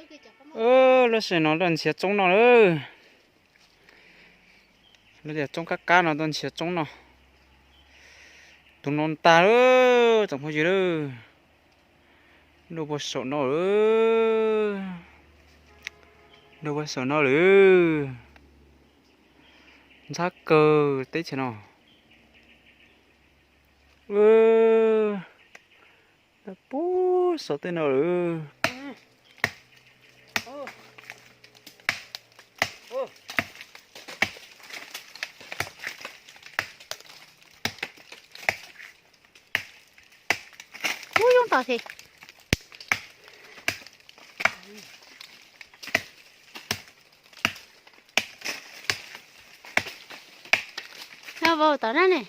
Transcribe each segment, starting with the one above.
Lub sij hawm no tuaj nrhiav tsob no lawm. Lub tiaj tsob kab kab no tuaj nrhiav tsob no. Tus no tag lawm tsoom phooj ywg lawm. Dua puag saum no lawm. Dua puag saum no lawm. Ntxhab kawg teb chaws no. Puag saum tej no lawm. Ub, yoob tos thiab. No vau tom na ne.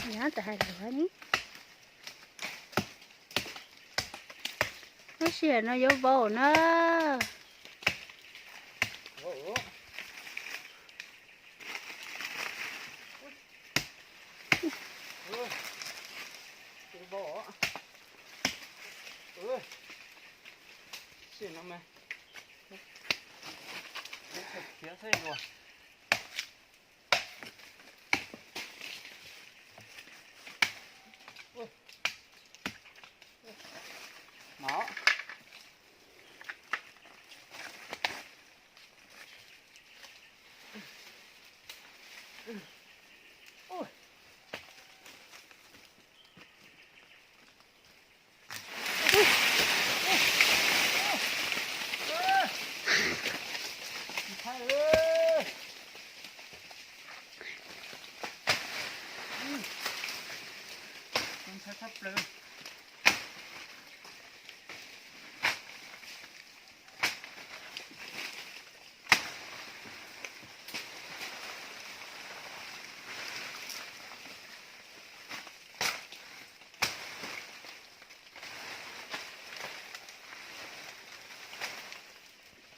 Nyob tsis hais lus ni. Lub sij hawm no yuav vau na.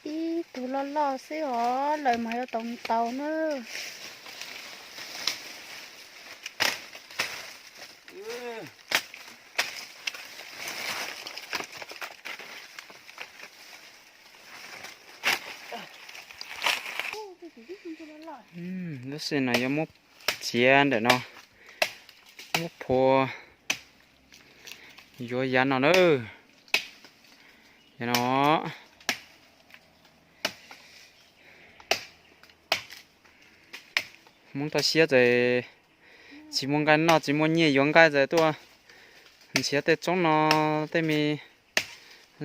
Ib tug loj loj xwb os, lawv mas yuav tau ntau na. Lub sij hawm no yuav muab txiav ntawm no, muab phua yuav yav no na. Yav no Hmoob toj siab ces tsis muaj nqaij noj, tsis muaj nyiaj yuav nqaij ces tuaj nrhiav tej tsob no, tej me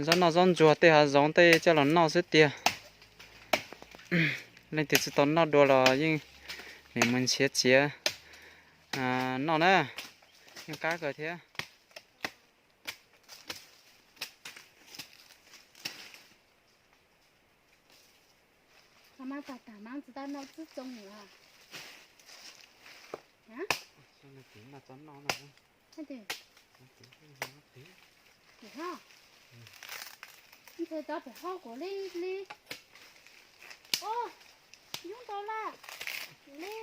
zaub noj zaub ntsuag, tej hav zoov tej coj los noj xwb tiag. Leej twg tsis tau noj dua los yeej nim mus nrhiav txiav noj na, yeej qab kawg thiab. Mas tag tag mas tsis tau noj txhua txoos lawm. Tim hov, ntshe tsob pem hauv kuv li li. Os, yoob tau lawm. Li,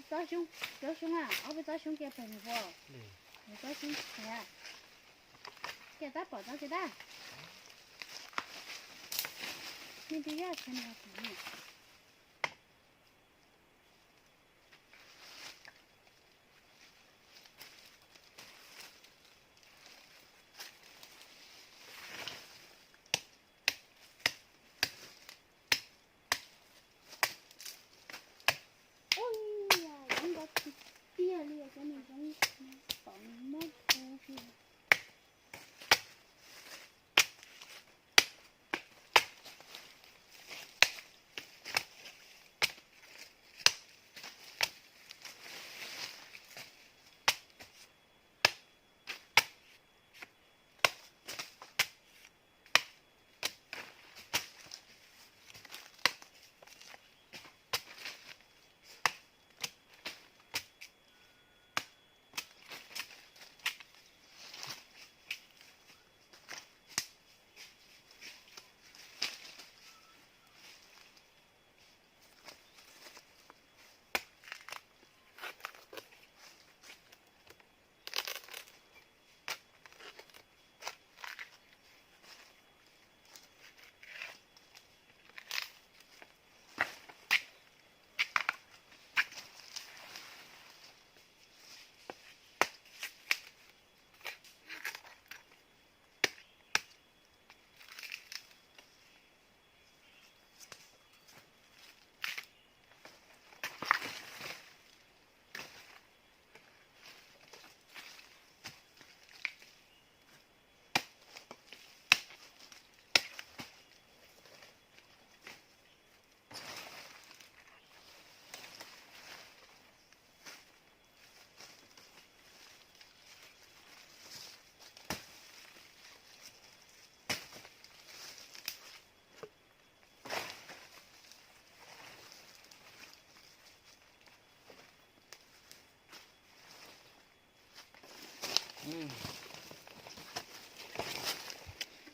tsob xyoob, tsob xyoob a, ob peb tsob xyoob kiag pem nws puas, tsob xyoob kiag. Kiag tab pom tsob kiag dab. Nej twb yog tsis noj. Ua, zoo nkauj tiag tiag li, cov no zoo, tom nws mob hu xwb.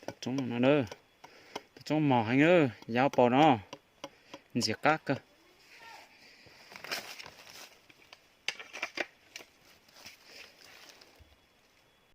Tus tsoob no, tus tsoob mos heev, yau paus no, ntxim qab kawg.